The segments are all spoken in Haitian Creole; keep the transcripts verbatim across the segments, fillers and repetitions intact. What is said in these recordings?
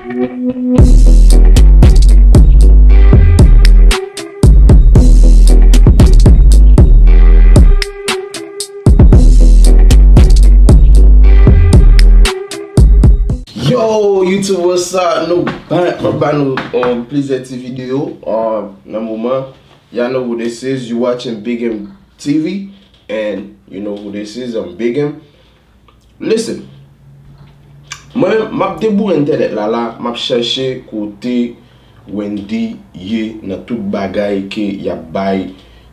Yo, YouTube, what's up? Nou back, mwen ba nou, um, plizyè ti videyo, um, nan moman. Y'all know who this is. You watching Big M T V, and you know who this is. I'm Big M. Listen, mwen, m ap deboure entènèt la, la, m ap chèche kote Wendy ye nan tout bagay ke y ap bay,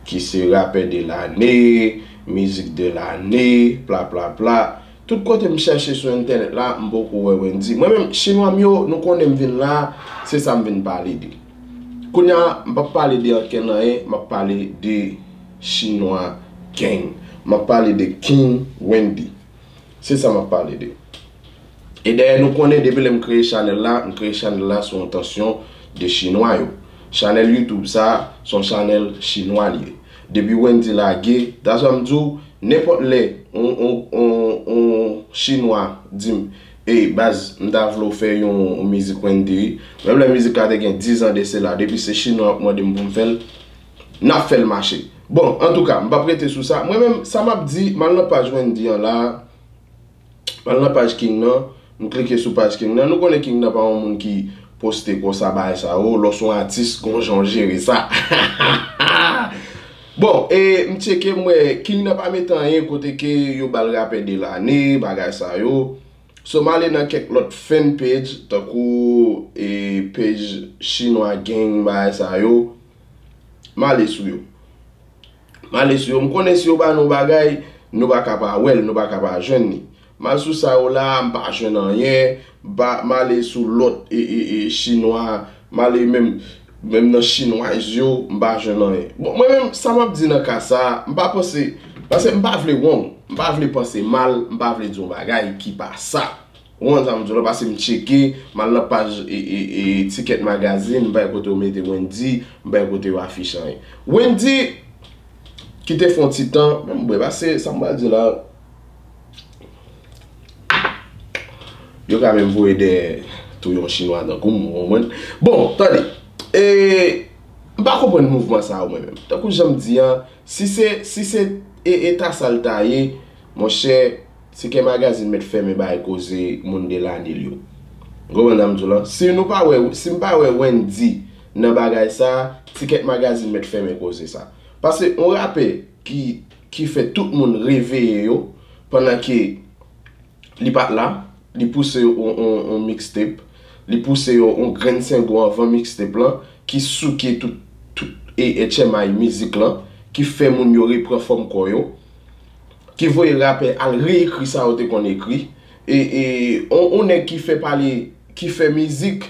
ki se rapè de lane, mizik de lane, pla, pla, pla. Tout kote m chèche sou entènèt la, m poko wè Wendy. Mwen menm, chinwa m yo, nou konnen m vin la, se sa m vin pale de. Kounye a, m p ap pale de ankenn anyen, m ap pale de chinwa gang. M ap pale de King Wendy. Se sa m ap pale de. E dayè, nou konnen depi lè m kreye chanèl la, m kreye chanèl la sou entansyon de chinwa yo. Chanèl YouTube sa, se yon chanèl chinwa li ye. Depi Wendy lage, that's why m di w, nenpòt lè, on, on, on, on chinwa di m, "Ey, baz, m ta vle w fè yon, yon mizik Wendy, wi." Menm lè mizik la te gen diz an de sela, depi se chinwa ap mande m pou m fè l, n ap fè l mache. Bon, antouka, m p ap rete sou sa. Mwen menm, sa m ap di, m al nan paj Wendy an la, m al nan paj King nan, m klike sou paj King nan. Nou konnen King nan pa yon moun ki poste konsa bagay sa yo. Lè w se yon atis, gon jan w jere sa. Bon, e m tcheke, m wè King nan pa mete anyen kote ke yo ba l rapè de lane, bagay sa yo. So, m ale nan kèk lòt fan page, tankou, e, page chinwa gang, bagay sa yo. M ale sou yo. M ale sou yo. M konnen si yo ba nou bagay, nou pa ka pa wè l, nou pa ka pa jwenn li. M al sou sa yo la, m pa jwenn anyen. M pa, m ale sou lòt, e, e, e, chinwa. M ale menm, menm nan chinwaz yo, m pa jwenn anyen. Bon, mwen menm, sa m ap di nan ka sa, m pa panse, paske m pa vle wrong. M pa vle panse mal, m pa vle di yon bagay ki pa sa. Ou konn sa m di w la, paske m tcheke, m al nan paj, e, e, e, Ticket Magazine, m pa wè kote yo mete Wendy, m pa wè kote yo afiche anyen. Wendy, ki te fè yon ti tan, menm bwè, paske sa m pral di la, yo ka menm voye dèyè tou yon chinwa tankou m, ou konprann? Bon, tande, e, m pa konprann mouvman sa yo mwen menm. Tankou jan m di an, si se, si se, e, eta sa l ta ye, monchè, Ticket Magazine mèt fèmen bay koze moun de lane l yo. Ou konprann sa m di w la? Si nou pa wè, si m pa wè Wendy nan bagay sa, Ticket Magazine mèt fèmen koze sa. Paske yon rapè ki, ki fè tout moun reveye yo, pandan ke li pa t la, li pouse yon, yon, yon mixtape, li pouse yon, yon grenn sengo anvan mixtape lan, ki souke tout, tout, e, e, H M I mizik lan, ki fè moun yo repran fòm kò yo, ki voye rapè al reekri sa yo te konn ekri, e, e, yon, yon nèg ki fè pale, ki fè mizik,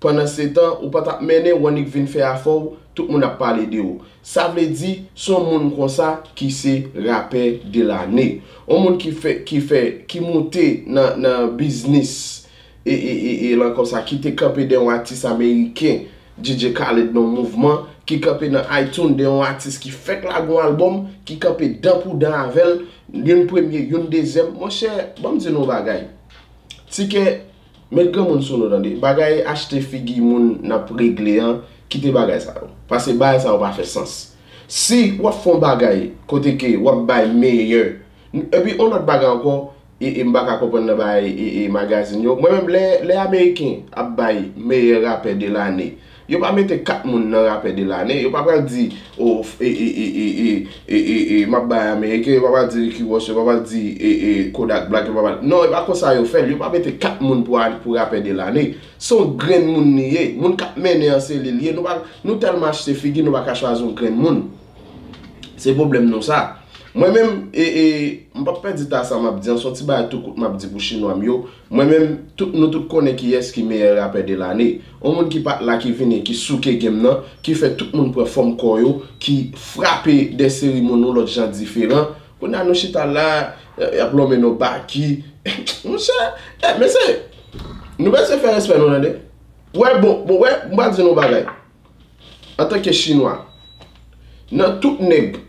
pandan se tan, ou pa t ap mennen, w annik vin fè afè w, tout moun ap pale de ou. Sa vle di, se yon moun konsa ki se rapè de lane. Yon moun ki fè, ki fè, ki moute nan, nan biznis, e, e, e, e, lan konsa, ki te kanpe dèyè yon atis ameriken, D J Khaled nan yon mouvman, ki kanpe nan iTunes dèyè yon atis ki fèk lage yon albòm, ki kanpe dan pou dan avè l, youn premye, youn dezyèm. Monchè, ban m di nou yon bagay. Tikè, met granmoun sou nou tande. Bagay achte figi moun n ap regle an, kite bagay sa yo. Paske bagay sa yo pa fè sans. Si w ap fè yon bagay kote ke w ap bay meyè, epi yon lòt bagay ankò, e, e m pa ka konprann nan bagay, e, e, magazin yo. Mwen menm, lè, lè Ameriken ap bay meyè rapè de lane, yo pa mete kat moun nan rapè de lane. Yo pa pral di, o, e, e, m ap bay Ameriken, yo pa pral di Ricky Ross, yo pa pral di, e, e, Kodak Black, yo pa pral, non, e pa konsa yo fè l. Yo pa mete kat moun pou, pou rapè de lane. Se yon grenn moun li ye. Moun k ap mennen an se li l ye. Nou pa, nou tèlman achte figi, nou pa ka chwazi yon grenn moun. Se pwoblèm nou sa. Mwen menm, e, e, m p ap pèdi tan sa m ap di an, se yon ti bagay tou kout m ap di pou chinwa m yo. Mwen menm, tout, nou tout konnen kiyès ki meyè rapè de lane. Yon moun ki pa t la, ki vini, ki souke game nan, ki fè tout moun pran fòm kò yo, ki frape de seri moun yon lòt jan diferan. Kounye a nou chita la, y ap lonmen nou Baky. Monchè, e, mesye, nou bezwen fè respè nou tande. Wè, bon, bon, wè, m pral di nou yon bagay. Antanke chinwa, nan tout nèg,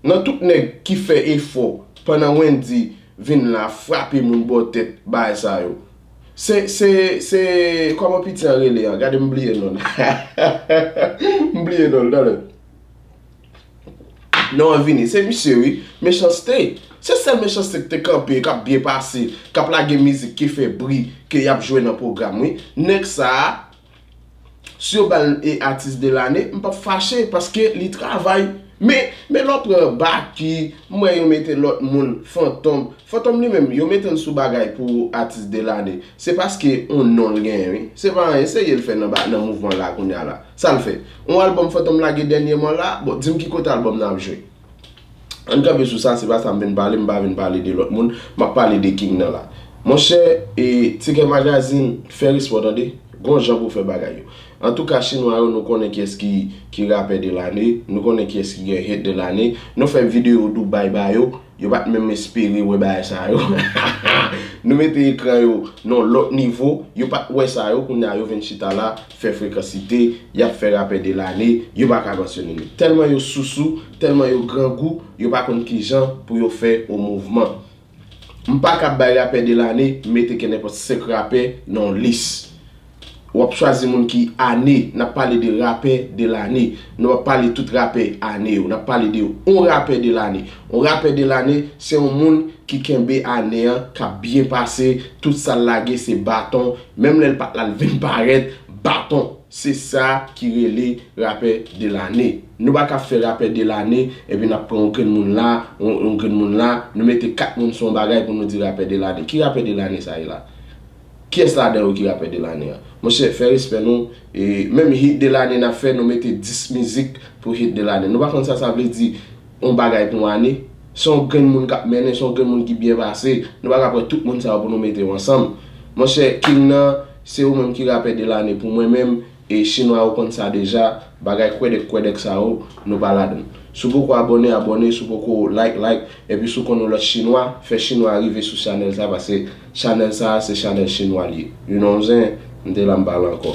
nan tout nèg ki fè efò pandan Wendy vin la frape moun bò tèt bagay sa yo, Se, se, se, kòman piti an rele an? Gade, m bliye non l. M bliye non l, tande. Non an vini, se misye wi, Mechanste. Se sèl Mechanste ki te kanpe, k ap byen pase, k ap lage mizik ki fè bri, ke y ap jwe nan pwogram wi. Nèg sa a, si yo ba l e atis de lane, m p ap fache paske li travay. Men, men lè w pran Baky, m wè yo mete lòt moun, Fantom. Fantom li menm, yo mete l sou bagay pou atis de lane. Se paske yon non l genyen wi. Se pa anyen serye l fè nan, ba- nan mouvman la kounye a la. Sa l fè? Yon albòm Fantom lage dènyèman la, bon, di m ki kote albòm nan ap jwe. Ann kanpe sou sa, se pa sa m vin pale, m pa vin pale de lòt moun, m ap pale de King nan la. Monchè, e, Tikè Magazine, fè respè w tande, gon jan pou w fè bagay yo. Antouka, chinwa yo, nou konnen kiyès ki, ki rapè de lane, nou konnen kiyès ki gen hit de lane, nou fè videyo Dubai ba yo, yo pa t menm espere wè bagay sa yo. Nou mete ekran yo nan lòt nivo, yo pa t wè sa yo, kounye a yo vin chita la, fè frekansite, y ap fè rapè de lane, yo pa ka mansyone nou. Tèlman yo sousou, tèlman yo grangou, yo pa konn kijan pou yo fè yon mouvman. M pa ka bay rapè de lane, mete ke nenpòt senk rapè nan yon lis. W ap chwazi moun ki ane, n ap pale de rapè de lane. Nou p ap pale tout rapè ane yo, n ap pale de yon rapè de lane. Yon rapè de lane, se yon moun ki kenbe ane an, k ap byen pase, tout sa l lage se baton, menm lè l pa t la l vin parèt, baton. Se sa ki rele rapè de lane. Nou pa ka fè rapè de lane, epi n ap pran yon grenn moun la, yon, yon grenn moun la, nou mete kat moun sou yon bagay pou nou di rapè de lane. Ki rapè de lane sa ye la? Kiyès ladan yo ki rapè de lane an? Monchè, fè respè nou. E menm hit de lane n ap fè, nou mete dis mizik pou hit de lane. Nou pa konn sa sa vle di yon bagay pou yon ane. Se yon grenn moun k ap mennen, se yon grenn moun ki byen pase. Nou pa ka pran tout moun sa yo pou nou mete yo ansanm. Monchè, King nan, se ou menm ki rapè de lane pou mwen menm. E chinwa yo konn sa deja, bagay kwèdèk kwèdèk sa yo, nou pa ladan l. Si w poko abòne, abòne, si w poko like, like, epi si w konn yon lòt chinwa, fè chinwa rive sou chanèl sa, paske chanèl sa a se chanèl chinwa li ye. You know what I'm saying? M te la m pale ankò.